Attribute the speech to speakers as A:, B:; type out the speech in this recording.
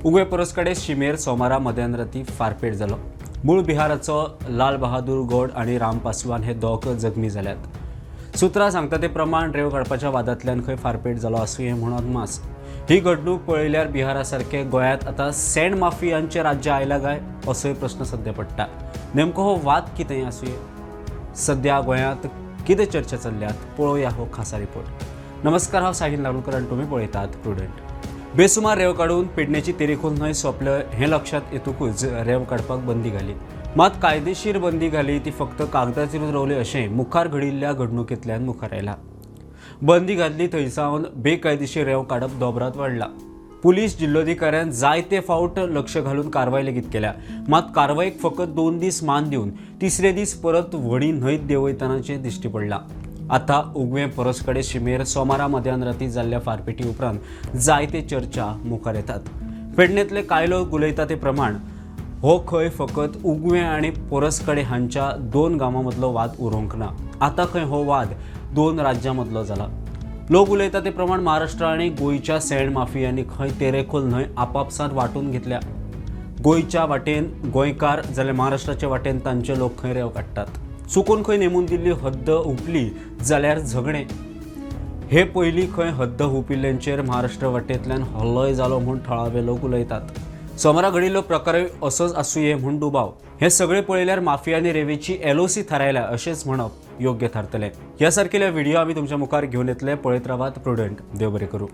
A: उगवें परसकडे शिमेर सोमारा मध्यान राती फारपेट जालो. मूळ बिहाराचो लाल बहादूर गौड आनी राम पासवान हे दोग जखमी जाल्यात. सुत्रां सांगता ते प्रमाण रेंव काडपाच्या वादांतल्यान खंय फारपेट जालो आसुये म्हूण अदमास. ही घडणूक पळयल्यार बिहारा सारके गोंयांत आतां सँड माफियांचें राज्य आयलां काय असोय प्रस्न सद्या पडटा. नेमको हो वाद कितें आसुये, सद्या गोंयांत कितें चर्चा चल्ल्यात, पळोवया हो खासा रिपोर्ट. नमस्कार, हांव साहिल नारुलकर आनी तुमी पळयतात प्रुडंट. बेसुमार रेंव काडून पेडणेची तेरेखोल न्हंय सोंपले हें लक्षांत येतकूच रेंव काडपाक बंदी घाली. मात कायदेशीर बंदी घाली ती फक्त कागदाचेरूच रावली अशें मुखार घडिल्ल्या घडणुकेंतल्यान मुखार आयलां. बंदी घातली थंयसावन बेकायदेशीर रेंव काडप दोबरात वाडलां. पुलीस जिल्लोधिकाऱ्यान जायते फावट लक्ष घालून कारवाय लेगीत केल्या. मात कारवायेक फकत 2 दीस मान दिवन तिसरे दीस परत व्हडीं न्हंयत देंवयतनाचें दिश्टी पडलां. आतां उगवें परसकडे शिमेर सोमारा मध्यान राती जाल्ल्या फारपेटी उपरांत जायते चर्चा मुखार येतात. पेडणेंतले कांय लोक उलयता ते प्रमाण हो खंय फकत उगवें आनी परसकडे हांच्या 2 गांवां मदलो वाद उरोवंक ना, आतां खंय हो वाद 2 राज्यां मदलो जाला. लोक उलयता ते प्रमाण महाराष्ट्र आनी गोंयच्या सँड माफियांनी खंय तेरेखोल न्हंय आपापसांत वांटून घेतल्या. गोंयच्या वाटेन गोंयकार जाल्यार महाराष्ट्राचे वाटेन तांचे लोक खंय रेंव काडटात. चुकून खंय नेमून दिल्ली हद्द हुपली जाल्यार झगडें. हे पयलीं खंय हद्द हुपिल्ल्यांचेर महाराष्ट्र वाटेंतल्यान हल्लोय जालो म्हूण थळावे लोक उलयतात. सोमारा घडिल्लो प्रकारय असोच आसुये म्हूण दुबाव. हें सगळें पळयल्यार माफियांनी रेंवेची एलओसी थारायल्या अशेंच म्हणप योग्य थारतलें. ह्या सारकेले व्हिडिओ आमी तुमच्या मुखार घेवन येतले. पळयत रावात प्रुडंट. देव बरें करूं.